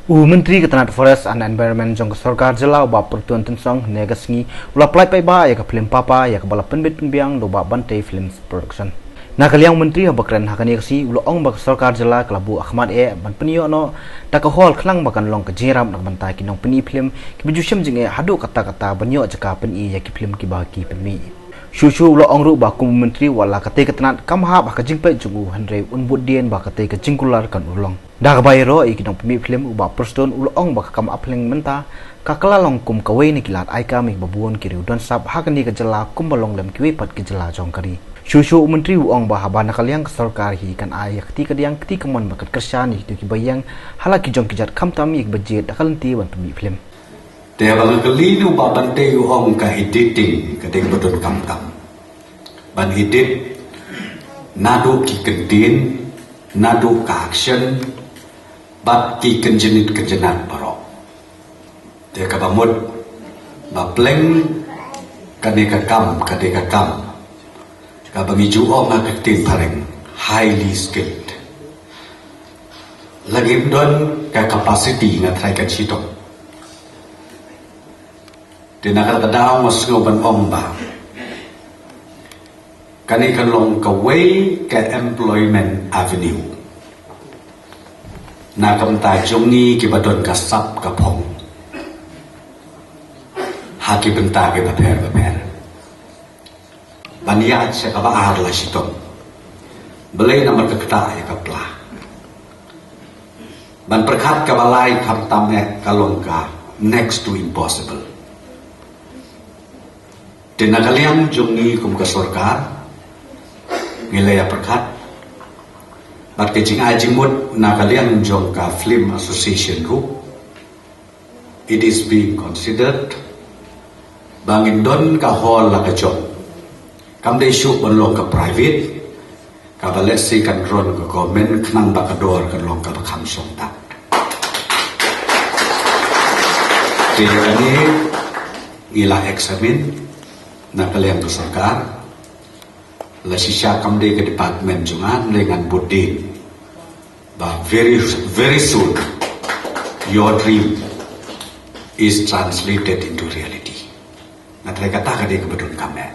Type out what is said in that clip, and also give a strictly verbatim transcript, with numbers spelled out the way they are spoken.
U Myntri ka tnat Forest and Environment jong ka sorkar jylla u Bah Prestone Tynsong hynne ka sngi u la pyllait paidbah ïa ka phlim Papa ïa kaba la pynbit pynbiang da u Bah Bantei Films Production. Na ka liang u Myntri haba kren ha kane ka sngi u la ong ba ka sorkar jylla ka la buh ha khmat eh ban pynïoh noh da ka hall khnang ba kan long ka jingïarap na ka bynta ki nongpyni phlim kiba ju shem jingeh haduh katta katta ban ïoh jaka pyni ïa ki phlim kiba ki pynmih. Shuh shuh u la ong ruh ba kum u Myntri wat la katei ka tnat kam hap ha ka jingpeit jong u hynrei un bud dien ba katei ka jingkular kan urlong. Da kaba ïaroh ïa ki nongpynmih phlim u Bah Prestone u la ong ba ka kam Apleng mynta ka la long kum kawei na ki lad ai kam ïa kiba bun ki riew don sap ha kane ka jylla kumba long lem kiwei pat ki jylla jong ka ri. Shuh shuh u Myntri u ong ba haba na ka liang ka sorkar hi kan ai ïa kti kadiang kti kamon ba kan kyrshan ïa kito kiba ïeng ha la ki jong ki jait khamtam ïa kiba jied da ka lynti ban pynmih phlim. Te haba nga kylli u Bah Bantei u ong ka editing ka dei ba donkam tam ban edit naduh ki kyntien, naduh ka action bad ki kynjynit kynjynat baroh. Te kaba mut ba Pleng kane ka kam, kane ka kam kaba ngi ju ong ha ka ktien phareng highly skilled. La ngim don ka capacity, nga tharai kan shitom. Te na kata ka daw nga sngew ban ong ba kane kan long kawei ka employment avenue na ka bynta jong ngi kiba don ka sap ka phong ha ki bynta kiba pher ba pher. Ban ïaid sha kaba ar la shitom. Balei? Namar ka ktah ïa ka pla. Ban pyrkhat kaba lai khamtam eh ka long ka next to impossible. Te na ka liang jong ngi kum ka sorkar ngi la ïa pyrkhat bad ka jingai jingmut na ka liang jong ka Film Association ruh, it is being considered ba ngin don ka hall la ka jong. Kam dei shuh ban long ka private, kaba lehse kan run ka government khnang ba ka dor kan long kaba kham shongtat. Te ïa kane ngi la examine na ka liang ka sorkar. La shisha kam dei ka department jong nga, ngan bud dien ba very, very soon your dream is translated into reality. Nga tharai kata ka dei kaba donkam eh.